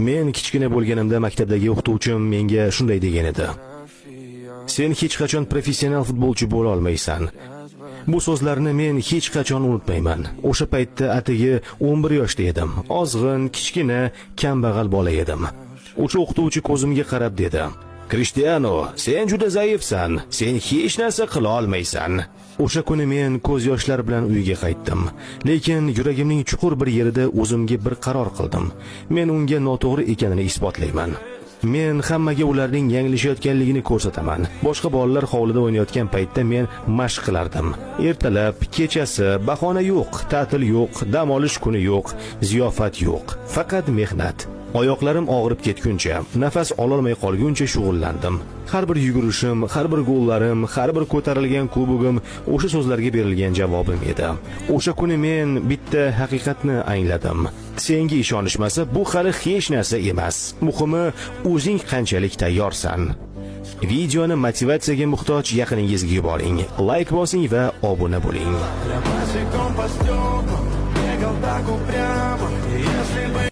Men kichkina bo'lganimda maktabdagi o'qituvchim menga shunday degan edi: "Sen hech qachon professional futbolchi bo'la olmaysan." Bu so'zlarni men hech qachon unutmayman. O'sha paytda atigi 11 yoshda edim. Ozg'in, kichkina, kambag'al bola edim. O'sha o'qituvchi ko'zimga qarab dedi: "Krishtianu, sen juda zaifsan. Sen hech narsa qila olmaysan." O'sha kuni men ko'z yoshlar bilan uyga qaytdim. Lekin yuragimning chuqur bir yerida o'zimga bir qaror qildim. Men unga noto'g'ri ekanini isbotlayman. Men hammaga ularning yanglishayotganligini ko'rsataman. Boshqa bolalar hovlida o'ynayotgan paytda men mashq qilardim. Ertalab, kechasi, bahona yo'q, ta'til yo'q, dam olish kuni yo'q, ziyofat yo'q. Faqat mehnat. Oyoqlarim og'rib ketguncha, nafas ololmay qolguncha shug'ullandim. Har bir yugurishim, har bir gollarim, har bir ko'tarilgan kubogim o'sha so'zlarga berilgan javobim edi. O'sha kuni men bitta haqiqatni angladim. Senga ishonishmasa, bu hali hech narsa emas. Muhimi, o'zing qanchalik tayyorsan. Videoni motivatsiyaga muhtoj yaqiningizga yuboring. Layk bosing va obuna bo'ling. Я босиком по стеклам бегал так упрямо. И если бы